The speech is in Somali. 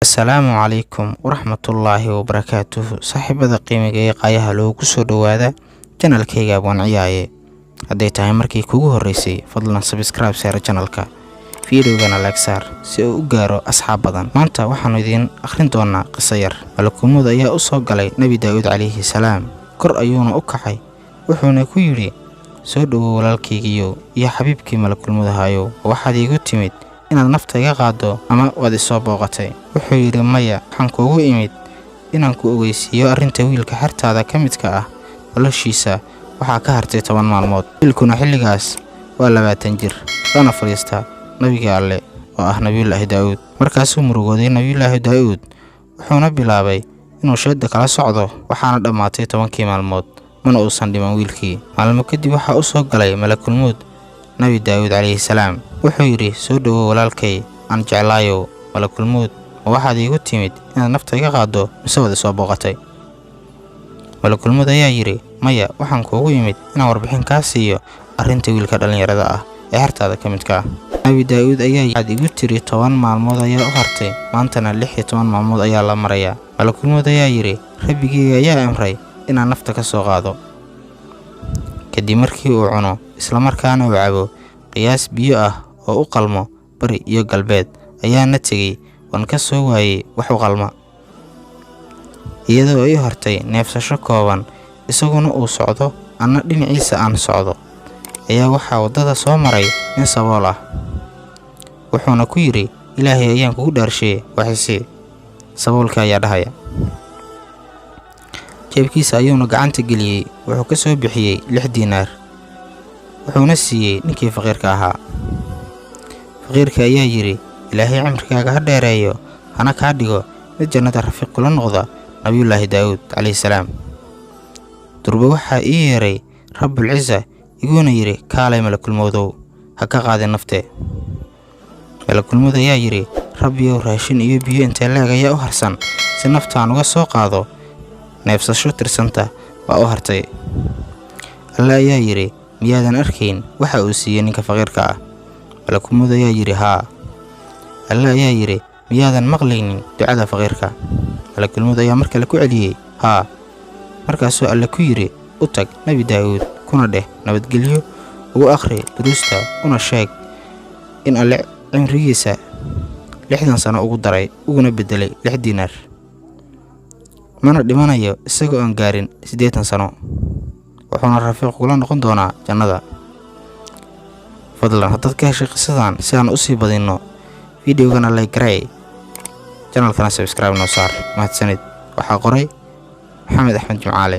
Asalaamu calaykum waraxmatullaahi wabarakaatuhu. Saaxiibada qiimiga ee qaayaha loogu soo dhowaada channelkayga Abwaan Ciyaaye. Hadday tahay markii kugu horreysay, fadlan subscribe saar channelka, videogana like saar si uu u gaaro asxaab badan. Maanta waxaanu idiin akhrin doonaa qiso yar. Malakulmowd ayaa u soo galay Nebi Daa'uud calayhi salaam. Kor ayuuna u kacay, wuxuuna ku yidhi: "Soo dhowow, walaalkaygiiyow iyo xabiibkii malakulmowdahayow. Waxaad iigu timid inaad nafta iga qaaddo ama waad isoo booqatay?" Wuxuu yidhi: "Maya, waxaan kuugu imid inaan ku ogeysiiyo arrinta wiilka xertaada ka midka ah. Noloshiisa waxaa ka hartay 10 maalmood." Wiilkuna xilligaas waa 20 jir, lana fadhiista nabiga Alle oo ah Nebiyullaahi Daa'uud. Markaasuu murugooday Nebiyullaahi Daa'uud, wuxuuna bilaabay inuu sheedda kala socdo. Waxaana dhammaatay 10kii maalmood, mana uusan dhiman wiilkii. Maalmo kadib waxaa u soo galay malakulmowd Nebi Daa'uud calayhi salaam. Wuxuu yidhi: "Soo dhowow, walaalkay aan jeclaayow. Malakulmowd, ma waxaad iigu timid inaad nafta iga qaaddo mise waad isoo booqatay?" Malakulmowd ayaa yidhi: "Maya, waxaan kuugu imid inaan warbixin kaa siiyo arrinta wiilka dhallinyarada ah ee xertaada ka midka ah." Nebi Daa'uud ayaa: "Waxaad igu tiri 10 maalmood ayaa u hartay, maantana 16 maalmood ayaa la marayaa." Malakulmowd ayaa yidhi: "Rabbigeyga ayaa amray inaan nafta ka soo qaado kadib markii uu cuno islamarkaana uu cabo qiyaas biyo ah oo u qalmo bari iyo galbeed. Ayaana tegey, waan ka soo waayey wax u qalma, iyadoo ay hartay neefsasho kooban, isaguna uu socdo, anna dhinaciisa aan socdo, ayaa waxaa waddada soo maray nin sabool ah. Wuxuuna ku yidhi: 'Ilaahay ayaan kugu dhaarsheeye, waxisii.' Saboolka ayaa dhahaya. Jeebkiisa ayuuna gacanta geliyey, wuxuu ka soo bixiyey 6 diinaar, wuxuuna siiyey ninkii faqiirka ahaa. Faqiirka ayaa yidhi: 'Ilaahay cimrigaaga ha dheereeyo, hana kaa dhigo mid jannada rafiiq kula noqda Nabiyullaahi Daa'uud calayhi salaam. Durba waxaa ii yeeray Rabbulcisa, iguna yidhi: Kaalay, malakulmowdow, ha ka qaadin naftee.' Malakulmowd ayaa yidhi: Rabbiyow, raashin iyo biyo intee leeg ayaa u harsan si naftaan uga soo qaado? Neefsasho tirsanta baa u hartay." Alle ayaa yidhi: "Miyaadan arkayn waxa uu siiyey ninka faqiirka ah?" Malakulmowd ayaa yidhi: "Haa." Alle ayaa yidhi: "Miyaadan maqlaynin ducada faqiirka?" Malakulmowd ayaa mar kale ku celiyey: "Haa." Markaasuu Alle ku yidhi: "U tag Nebi Daa'uud, kuna dheh nabadgelyo, ugu akhri duruusta, una sheeg in Alle cimrigiisa 60 sano ugu daray, uguna beddelay 6 diinaar, mana dhimanayo isagoo aan gaarin 80 sano, wuxuuna rafiiq kula noqon doonaa jannada." Fadlan, haddaad ka heshay qisadan, si aan usii badinno, videogana like garey, channelkana subscribe noo saar. Mahadsanid. Waxaa qoray Maxamed Axmed Jimcaale.